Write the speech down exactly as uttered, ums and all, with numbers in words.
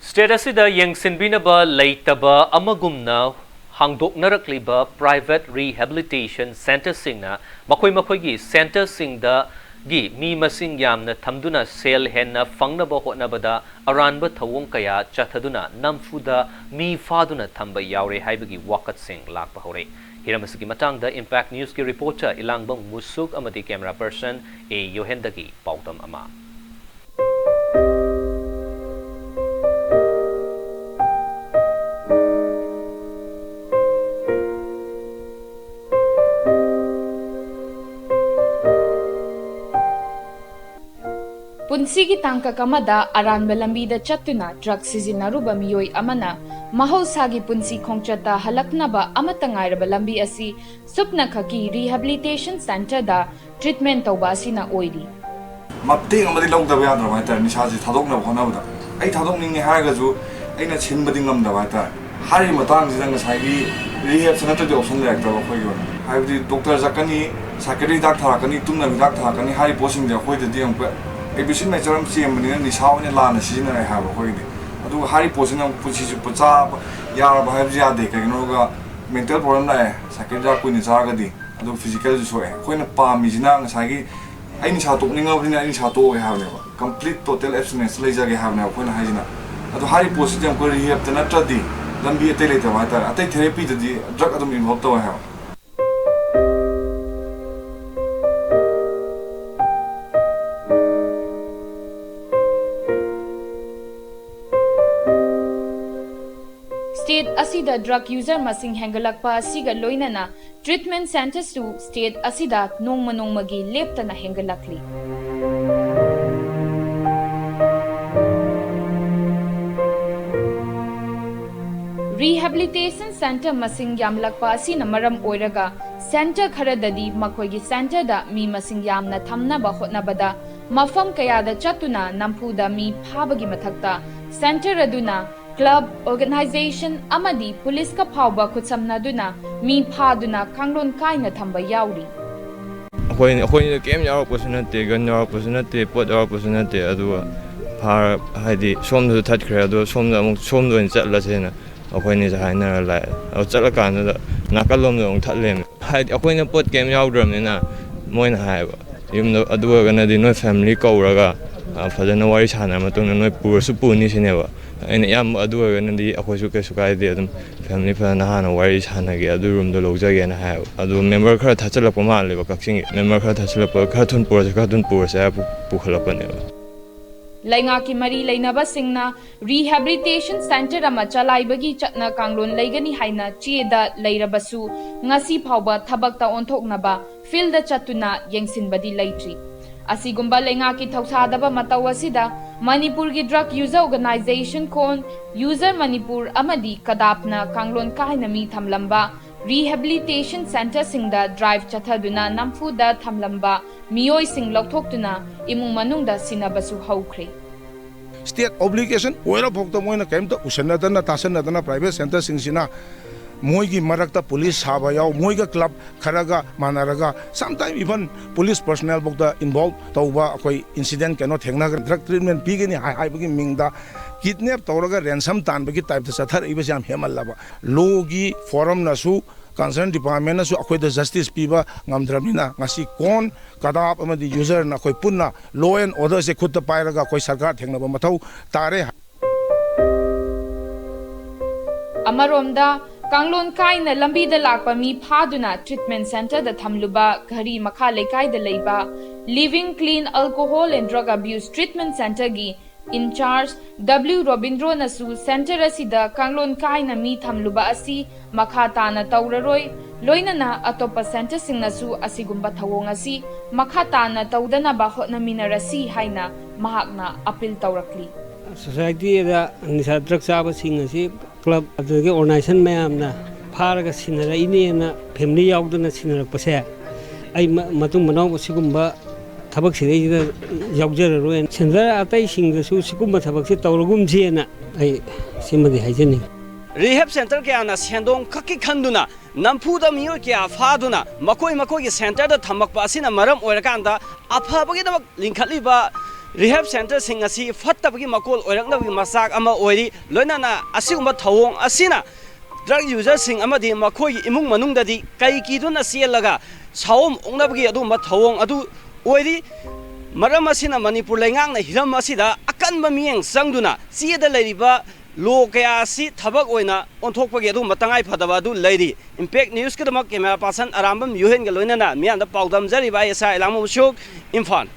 State ꯑꯁꯤꯗ ꯌꯦꯡꯁꯤꯟꯕꯤꯅꯕ ꯂꯩꯇꯕ ꯑꯃꯒꯨꯝꯅ ꯍꯥꯡꯗꯣꯛꯅꯔꯛꯂꯤꯕ private rehabilitation centreꯁꯤꯡꯅ ꯃꯈꯣꯏ ꯃꯈꯣꯏꯒꯤ centreꯁꯤꯡꯗꯒꯤ ꯃꯤ ꯃꯁꯤꯡ ꯌꯥꯝꯅ ꯊꯝꯗꯨꯅ ꯁꯦꯜ ꯍꯦꯟꯅ ꯐꯪꯅꯕ ꯍꯣꯠꯅꯕꯗ ꯑꯔꯥꯟꯕ ꯊꯧꯑꯣꯡ ꯀꯌꯥ ꯆꯠꯊꯗꯨꯅ ꯅꯝꯐꯨꯗ ꯃꯤ ꯐꯥꯗꯨꯅ ꯊꯝꯕ ꯌꯥꯎꯔꯦ ꯍꯥꯏꯕꯒꯤ ꯋꯥꯀꯠꯁꯤꯡ ꯂꯥꯛꯄ ꯍꯧꯔꯦ꯫ ꯍꯤꯔꯝ ꯑꯁꯤꯒꯤ ꯃꯇꯥꯡꯗ Impact Newsꯀꯤ reporter ꯏꯂꯥꯡꯕꯝ ꯃꯨꯁꯨꯛ ꯑꯃꯗꯤ camera person ꯑꯦ ꯌꯣꯍꯦꯟꯗꯒꯤ ꯄꯥꯎꯗꯝ ꯑꯃ꯫ ꯄꯨꯟꯁꯤꯒꯤ ꯇꯥꯡꯀꯛ ꯑꯃꯗ ꯑꯔꯥꯟꯕ ꯂꯝꯕꯤꯗ ꯆꯠꯇꯨꯅ drug ꯁꯤꯖꯤꯟꯅꯔꯨꯕ ꯃꯤꯑꯣꯏ ꯑꯃꯅ ꯃꯍꯧꯁꯥꯒꯤ ꯄꯨꯟꯁꯤ ꯈꯣꯡꯆꯠꯇ ꯍꯜꯂꯛꯅꯕ ꯑꯃꯠꯇ ꯉꯥꯏꯔꯕ ꯂꯝꯕꯤ ꯑꯁꯤ ꯁꯨꯞꯅꯈꯛꯀꯤ rehabilitation centreꯗ treatment ꯇꯧꯕ ꯑꯁꯤꯅ ꯑꯣꯏꯔꯤ꯫ ꯃꯇꯦꯡ ꯑꯃꯗꯤ ꯂꯧꯗꯕ ꯌꯥꯗ꯭ꯔꯕ ꯍꯥꯏꯇꯥꯔꯦ, ꯅꯤꯁꯥꯁꯦ ꯊꯥꯗꯣꯛꯅꯕ ꯍꯣꯠꯅꯕꯗ꯫ ꯑꯩ ꯊꯥꯗꯣꯛꯅꯤꯡꯉꯦ ꯍꯥꯏꯔꯒꯁꯨ ꯑꯩꯅ ꯁꯤꯟꯕꯗꯤ ꯉꯝꯗꯕ ꯍꯥꯏꯇꯥꯔꯦ꯫ ꯍꯥꯏꯔꯤꯕ ꯃꯇꯥꯡꯁꯤꯗ ꯉꯁꯥꯏꯒꯤ rehabꯁꯦ ꯅꯠꯇ꯭ꯔꯗꯤ option ꯂꯩꯔꯛꯇꯕ ꯑꯩꯈꯣꯏꯒꯤ ꯑꯣꯏꯅ꯫ ꯍꯥꯏꯕꯗꯤ doctor ꯆꯠꯀꯅꯤ, psychiatrist ꯍꯤꯗꯥꯛ ꯊꯥꯔꯛꯀꯅꯤ, ꯇꯨꯝꯅꯕ ꯍꯤꯗꯥꯛ ꯊꯥꯔꯛꯀꯅꯤ, ꯍꯥꯏꯔꯤꯕ ꯄꯣꯠꯁꯤꯡꯁꯦ ꯑꯩꯈꯣꯏꯗꯗꯤ ꯑꯃꯨꯛꯀ admission major ꯑꯃ ꯆꯦꯟꯕꯅꯤꯅ ꯅꯤꯁꯥ ꯑꯣꯏꯅ ꯂꯥꯟꯅ ꯁꯤꯖꯤꯟꯅꯔꯦ ꯍꯥꯏꯕ ꯑꯩꯈꯣꯏꯒꯤꯗꯤ꯫ ꯑꯗꯨꯒ ꯍꯥꯏꯔꯤꯕ ꯄꯣꯠꯁꯤꯅ ꯑꯃꯨꯛ ꯄꯨꯟꯁꯤ ꯆꯨꯞꯄ ꯆꯥꯕ ꯌꯥꯔꯕ ꯍꯥꯏꯕꯁꯨ ꯌꯥꯗꯦ꯫ ꯀꯩꯒꯤꯅꯣ ꯍꯥꯏꯔꯒ mental problem ꯂꯥꯛꯑꯦ, psychiatrist ꯍꯤꯗꯥꯛ ꯀꯨꯏꯅ ꯆꯥꯔꯒꯗꯤ, ꯑꯗꯨꯒ physicalꯁꯨ ꯁꯣꯛꯑꯦ꯫ ꯑꯩꯈꯣꯏꯅ ꯄꯥꯝꯃꯤꯁꯤꯅ ꯉꯁꯥꯏꯒꯤ ꯑꯩ ꯅꯤꯁꯥ ꯇꯣꯛꯅꯤꯡꯉꯕꯅꯤꯅ ꯑꯩ ꯅꯤꯁꯥ ꯇꯣꯛꯑꯒꯦ ꯍꯥꯏꯕꯅꯦꯕ, complete total abstinence ꯂꯩꯖꯒꯦ ꯍꯥꯏꯕꯅꯦꯕ ꯑꯩꯈꯣꯏꯅ ꯍꯥꯏꯁꯤꯅ꯫ ꯑꯗꯣ ꯍꯥꯏꯔꯤꯕ ꯄꯣꯠꯁꯤꯗꯤ ꯑꯃꯨꯛꯀ rehabꯇ ꯅꯠꯇ꯭ꯔꯗꯤ ꯂꯝꯕꯤ ꯑꯇꯩ ꯂꯩꯇꯕ ꯍꯥꯏꯇꯥꯔꯦ꯫ ꯑꯇꯩ therapyꯗꯗꯤ drug ꯑꯗꯨꯝ involve ꯇꯧꯋꯦ ꯍꯥꯏꯕ꯫ State ꯑꯁꯤꯗ drug user ꯃꯁꯤꯡ ꯍꯦꯟꯒꯠꯂꯛꯄ ꯑꯁꯤꯒ ꯂꯣꯏꯅꯅ treatment centreꯁꯨ state ꯑꯁꯤꯗ ꯅꯣꯡꯃ ꯅꯣꯡꯃꯒꯤ ꯂꯦꯞꯇꯅ ꯍꯦꯟꯒꯠꯂꯛꯂꯤ꯫ Rehabilitation centre ꯃꯁꯤꯡ ꯌꯥꯝꯂꯛꯄ ꯑꯁꯤꯅ ꯃꯔꯝ ꯑꯣꯏꯔꯒ centre ꯈꯔꯗꯗꯤ ꯃꯈꯣꯏꯒꯤ centreꯗ ꯃꯤ ꯃꯁꯤꯡ ꯌꯥꯝꯅ ꯊꯝꯅꯕ ꯍꯣꯠꯅꯕꯗ ꯃꯐꯝ ꯀꯌꯥꯗ ꯆꯠꯇꯨꯅ ꯅꯝꯐꯨꯗ ꯃꯤ ꯐꯥꯕꯒꯤ ꯃꯊꯛꯇ centre ꯑꯗꯨꯅ club, organisation ꯑꯃꯗꯤ policeꯀ ꯐꯥꯎꯕ ꯈꯨꯠꯁꯝꯅꯗꯨꯅ ꯃꯤ ꯐꯥꯗꯨꯅ ꯀꯥꯡꯂꯣꯟ ꯀꯥꯏꯅ ꯊꯝꯕ ꯌꯥꯎꯔꯤ꯫ ꯑꯩꯈꯣꯏ, ꯑꯩꯈꯣꯏꯗ ꯀꯩꯝ ꯌꯥꯎꯔꯛꯄꯁꯨ ꯅꯠꯇꯦ, gun ꯌꯥꯎꯔꯛꯄꯁꯨ ꯅꯠꯇꯦ, ꯄꯣꯠ ꯌꯥꯎꯔꯛꯄꯁꯨ ꯅꯠꯇꯦ꯫ ꯑꯗꯨꯒ ꯐꯥꯔ ꯍꯥꯏꯗꯤ ꯁꯣꯝꯗꯁꯨ ꯊꯠꯈ꯭ꯔꯦ, ꯑꯗꯣ ꯁꯣꯝꯗ ꯑꯃꯨꯛ ꯁꯣꯝꯗ ꯑꯣꯏꯅ ꯆꯠꯂꯁꯦꯅ ꯑꯩꯈꯣꯏ ꯑꯅꯤꯁꯦ ꯍꯥꯏꯅꯔ ꯂꯥꯛꯑꯦ꯫ ꯑꯗꯣ ꯆꯠꯂꯀꯥꯟꯗꯨꯗ ꯅꯥꯀꯜꯂꯣꯝꯗ ꯑꯃꯨꯛ ꯊꯠꯂꯦꯃꯦ꯫ ꯍꯥꯏꯗꯤ ꯑꯩꯈꯣꯏꯅ ꯄꯣꯠ ꯀꯩꯝ ꯌꯥꯎꯗ꯭ꯔꯕꯅꯤꯅ ꯃꯣꯏꯅ ꯍꯥꯏꯌꯦꯕ, "ꯌꯨꯝꯗ ꯑꯗꯨ ꯑꯣꯏꯔꯒꯅꯗꯤ ꯅꯣꯏ ꯐꯦꯃꯤꯂꯤ ꯀꯧꯔꯒ, ꯑ, ꯐꯖꯅ ꯋꯥꯔꯤ ꯁꯥꯟꯅꯔ ꯃꯇꯨꯡꯗ ꯅꯣꯏ ꯄꯨꯔꯁꯨ ꯄꯨꯅꯤ" ꯁꯤꯅꯦꯕ꯫ ꯑꯩꯅ, "ꯏꯌꯥꯝꯕ, ꯑꯗꯨ ꯑꯣꯏꯔꯒꯅꯗꯤ ꯑꯩꯈꯣꯏꯁꯨ ꯀꯩꯁꯨ ꯀꯥꯏꯗꯦ, ꯑꯗꯨꯝ ꯐꯦꯃꯤꯂꯤ ꯐꯖꯅ ꯍꯥꯟꯅ ꯋꯥꯔꯤ ꯁꯥꯟꯅꯒꯦ, ꯑꯗꯨ ꯔꯨꯝꯗꯣ ꯂꯧꯖꯒꯦꯅ" ꯍꯥꯏꯌꯦꯕ꯫ ꯑꯗꯨ ꯃꯦꯝꯕꯔ ꯈꯔ ꯊꯥꯆꯜꯂꯛꯄ ꯃꯥꯜꯂꯦꯕ ꯀꯛꯆꯤꯡꯒꯤ꯫ ꯃꯦꯝꯕꯔ ꯈꯔ ꯊꯥꯆꯜꯂꯛꯄ, "ꯈꯔ ꯊꯨꯅ ꯄꯨꯔꯁꯦ, ꯈꯔ ꯊꯨꯅ ꯄꯨꯔꯁꯦ" ꯍꯥꯏꯔ ꯄꯨ-, ꯄꯨꯈꯠꯂꯛꯄꯅꯦꯕ꯫ ꯂꯩꯉꯥꯛꯀꯤ ꯃꯔꯤ ꯂꯩꯅꯕꯁꯤꯡꯅ ꯔꯤꯍꯦꯕꯤꯂꯤꯇꯦꯁꯟ ꯁꯦꯟꯇꯔ ꯑꯃ ꯆꯂꯥꯏꯕꯒꯤ ꯆꯠꯅ ꯀꯥꯡꯂꯣꯟ ꯂꯩꯒꯅꯤ ꯍꯥꯏꯅ ꯆꯦꯗ ꯂꯩꯔꯕꯁꯨ, ꯉꯁꯤ ꯐꯥꯎꯕ ꯊꯕꯛꯇ ꯑꯣꯟꯊꯣꯛꯅꯕ ꯐꯤꯜꯗ ꯆꯠꯇꯨꯅ ꯌꯦꯡꯁꯤꯟꯕꯗꯤ ꯂꯩꯇ꯭ꯔꯤ꯫ ꯑꯁꯤꯒꯨꯝꯕ ꯂꯩꯉꯥꯛꯀꯤ ꯊꯧꯁꯥꯗꯕ ꯃꯇꯧ ꯑꯁꯤꯗ ꯃꯅꯤꯄꯨꯔꯒꯤ ꯗ꯭ꯔꯒ ꯌꯨꯖꯔ ꯑꯣꯔꯒꯅꯥꯏꯖꯦꯁꯟ ꯀꯣꯟ, ꯌꯨꯖꯔ ꯃꯅꯤꯄꯨꯔ ꯑꯃꯗꯤ ꯀꯗꯥꯞꯅ ꯀꯥꯡꯂꯣꯟ ꯀꯥꯏꯅ ꯃꯤ ꯊꯝꯂꯝꯕ ꯔꯤꯍꯦꯕꯤꯂꯤꯇꯦꯁꯟ ꯁꯦꯟꯇꯔꯁꯤꯡꯗ ꯗ꯭ꯔꯥꯏꯚ ꯆꯠꯊꯗꯨꯅ ꯅꯝꯐꯨꯗ ꯊꯝꯂꯝꯕ ꯃꯤꯑꯣꯏꯁꯤꯡ ꯂꯧꯊꯣꯛꯇꯨꯅ ꯏꯃꯨꯡ ꯃꯅꯨꯡꯗ ꯁꯤꯟꯅꯕꯁꯨ ꯍꯧꯈ꯭ꯔꯦ꯫ ꯁ꯭ꯇꯦꯠ ꯑꯣꯕ꯭ꯂꯤꯒꯦꯁꯟ ꯑꯣꯏꯔ ꯐꯥꯎꯗ ꯃꯣꯏꯅ ꯀꯔꯤꯝꯇ ꯎꯁꯟꯅꯗꯅ ꯇꯥꯁꯟꯅꯗꯅ ꯄ꯭ꯔꯥꯏꯚꯦꯠ ꯁꯦꯟꯇꯔꯁꯤꯡꯁꯤꯅ ꯃꯣꯏꯒꯤ ꯃꯔꯛꯇ ꯄꯨꯂꯤꯁ ꯁꯥꯕ ꯌꯥꯎ, ꯃꯣꯏꯒ ꯀ꯭ꯂꯕ ꯈꯔꯒ ꯃꯥꯟꯅꯔꯒ, sometime even ꯄꯨꯂꯤꯁ ꯄꯔꯁꯅꯦꯜ ꯐꯥꯎꯗ ꯏꯟꯚꯣꯜꯕ ꯇꯧꯕ ꯑꯩꯈꯣꯏ ꯏꯟꯁꯤꯗꯦꯟ ꯀꯩꯅꯣ ꯊꯦꯡꯅꯈ꯭ꯔꯦ꯫ ꯗ꯭ꯔꯒ ꯇ꯭ꯔꯤꯠꯃꯦꯟ ꯄꯤꯒꯅꯤ ꯍꯥꯏ-, ꯍꯥꯏꯕꯒꯤ ꯃꯤꯡꯗ ꯀꯤꯗꯅꯦꯞ ꯇꯧꯔꯒ ꯔꯦꯟꯁꯝ ꯇꯥꯟꯕꯒꯤ ꯇꯥꯏꯞꯇ ꯆꯠꯊꯔꯛꯏꯕꯁꯤ ꯌꯥꯝ ꯍꯦꯟꯃꯜꯂꯕ꯫ ꯂꯣꯒꯤ ꯐꯣꯔꯝꯅꯁꯨ, ꯀꯟꯁꯔꯟ ꯗꯤꯄꯥꯔꯠꯃꯦꯟꯅꯁꯨ ꯑꯩꯈꯣꯏꯗ ꯖꯁꯇꯤꯁ ꯄꯤꯕ ꯉꯝꯗ꯭ꯔꯕꯅꯤꯅ ꯉꯁꯤ ꯀꯣꯟ, ꯀꯗꯥꯞ ꯑꯃꯗꯤ ꯌꯨꯖꯔꯅ ꯑꯩꯈꯣꯏ ꯄꯨꯟꯅ ꯂꯣ ꯑꯦꯟ ꯑꯣꯔꯗꯔꯁꯦ ꯈꯨꯠꯇ ꯄꯥꯏꯔꯒ ꯑꯩꯈꯣꯏ ꯁꯔꯀꯥꯔ ꯊꯦꯡꯅꯕ ꯃꯊꯧ ꯇꯥꯔꯦ꯫ ꯑꯃꯔꯣꯝꯗ, ꯀꯥꯡꯂꯣꯟ ꯀꯥꯏꯅ ꯂꯝꯕꯤꯗ ꯂꯥꯛꯄ ꯃꯤ ꯐꯥꯗꯨꯅ ꯇ꯭ꯔꯤꯠꯃꯦꯟ ꯁꯦꯟꯇꯔꯗ ꯊꯝꯂꯨꯕ, ꯘꯔꯤ ꯃꯈꯥ ꯂꯩꯀꯥꯏꯗ ꯂꯩꯕ Living Clean Alcohol and Drug Abuse Treatment Centerꯒꯤ ꯏꯟꯆꯥꯔꯖ ꯗꯕ꯭ꯂꯤꯎ ꯔꯣꯕꯤꯟꯗ꯭ꯔꯣꯅꯁꯨ ꯁꯦꯟꯇꯔ ꯑꯁꯤꯗ ꯀꯥꯡꯂꯣꯟ ꯀꯥꯏꯅ ꯃꯤ ꯊꯝꯂꯨꯕ ꯑꯁꯤ ꯃꯈꯥ ꯇꯥꯅ ꯇꯧꯔꯔꯣꯏ, ꯂꯣꯏꯅꯅ ꯑꯇꯣꯞꯄ ꯁꯦꯟꯇꯔꯁꯤꯡꯅꯁꯨ ꯑꯁꯤꯒꯨꯝꯕ ꯊꯧꯑꯣꯡ ꯑꯁꯤ ꯃꯈꯥ ꯇꯥꯅ ꯇꯧꯗꯅꯕ ꯍꯣꯠꯅꯃꯤꯟꯅꯔꯁꯤ ꯍꯥꯏꯅ ꯃꯍꯥꯛꯅ ꯑꯄꯤꯜ ꯇꯧꯔꯛꯂꯤ꯫ ꯁꯣꯁꯥꯏꯇꯤꯗ ꯅꯤꯁꯥ ꯗ꯭ꯔꯒ ꯆꯥꯕꯁꯤꯡ ꯑꯁꯤ ꯀ꯭ꯂꯕ ꯑꯗꯨꯗꯒꯤ ꯑꯣꯔꯒꯅꯥꯏꯖꯦꯁꯟ ꯃꯌꯥꯝꯅ ꯐꯥꯔꯒ ꯁꯤꯟꯅꯔꯛꯏꯅꯦꯅ ꯐꯦꯃꯤꯂꯤ ꯌꯥꯎꯗꯅ ꯁꯤꯟꯅꯔꯛꯄꯁꯦ ꯑꯩ ꯃ-, ꯃꯇꯨꯡ ꯃꯅꯥꯎ ꯑꯁꯤꯒꯨꯝꯕ ꯊꯕꯛꯁꯤꯗꯩꯁꯤꯗ ꯌꯥꯎꯖꯔꯔꯣꯏ꯫ ꯁꯦꯟꯇꯔ ꯑꯇꯩꯁꯤꯡꯗꯁꯨ ꯁꯤꯒꯨꯝꯕ ꯊꯕꯛꯁꯦ ꯇꯧꯔꯒꯨꯝꯁꯦꯅ ꯑꯩ ꯁꯤꯃꯗꯤ ꯍꯥꯏꯖꯅꯤꯡꯉꯤ꯫ ꯔꯤꯍꯦꯕ ꯁꯦꯟꯇꯔ ꯀꯌꯥꯅ ꯁꯦꯟꯗꯣꯡ ꯈꯛꯀꯤ ꯈꯟꯗꯨꯅ ꯅꯝꯐꯨꯗ ꯃꯤꯑꯣꯏ ꯀꯌꯥ ꯐꯥꯗꯨꯅ ꯃꯈꯣꯏ ꯃꯈꯣꯏꯒꯤ ꯁꯦꯟꯇꯔꯗ ꯊꯝꯃꯛꯄ ꯑꯁꯤꯅ ꯃꯔꯝ ꯑꯣꯏꯔꯀꯥꯟꯗ ꯑꯐꯕꯒꯤꯗꯃꯛ ꯂꯤꯡꯈꯠꯂꯤꯕ ꯔꯤꯍꯦꯕ ꯁꯦꯟꯇꯔꯁꯤꯡ ꯑꯁꯤ ꯐꯠꯇꯕꯒꯤ ꯃꯀꯣꯜ ꯑꯣꯏꯔꯛꯅꯕꯒꯤ ꯃꯆꯥꯛ ꯑꯃ ꯑꯣꯏꯔꯤ꯫ ꯂꯣꯏꯅꯅ ꯑꯁꯤꯒꯨꯝꯕ ꯊꯧꯑꯣꯡ ꯑꯁꯤꯅ ꯗ꯭ꯔꯒ ꯌꯨꯖꯔꯁꯤꯡ ꯑꯃꯗꯤ ꯃꯈꯣꯏꯒꯤ ꯏꯃꯨꯡ ꯃꯅꯨꯡꯗꯗꯤ ꯀꯩ ꯀꯤꯗꯨꯅ ꯆꯦꯜꯂꯒ ꯁꯥꯑꯣꯝ ꯑꯣꯛꯅꯕꯒꯤ ꯑꯗꯨꯒꯨꯝꯕ ꯊꯧꯑꯣꯡ ꯑꯗꯨ ꯑꯣꯏꯔꯤ꯫ ꯃꯔꯝ ꯑꯁꯤꯅ ꯃꯅꯤꯄꯨꯔ ꯂꯩꯉꯥꯛꯅ ꯍꯤꯔꯝ ꯑꯁꯤꯗ ꯑꯀꯟꯕ ꯃꯤꯠꯌꯦꯡ ꯆꯪꯗꯨꯅ ꯆꯦꯗ ꯂꯩꯔꯤꯕ ꯂꯣ ꯀꯌꯥ ꯑꯁꯤ ꯊꯕꯛ ꯑꯣꯏꯅ ꯑꯣꯟꯊꯣꯛꯄꯒꯤ ꯑꯗꯨꯒꯨꯝꯕ ꯇꯉꯥꯏ ꯐꯗꯕ ꯑꯗꯨ ꯂꯩꯔꯤ꯫ ꯏꯝꯄꯦꯛ ꯅ꯭ꯌꯨꯁꯀꯤꯗꯃꯛ ꯀꯦꯃꯦꯔꯥ ꯄꯥꯔꯁꯟ ꯑꯔꯥꯝꯕꯝ ꯌꯨꯍꯦꯟꯒ ꯂꯣꯏꯅꯅ ꯃꯤꯌꯥꯝꯗ ꯄꯥꯎꯗꯝꯖꯔꯤꯕ ꯑꯥꯏ ꯑꯦꯁ ꯑꯥꯏ ꯑꯦꯂꯥꯡꯕꯝ ꯑꯁꯣꯛ, ꯏꯝꯐꯥꯜ꯫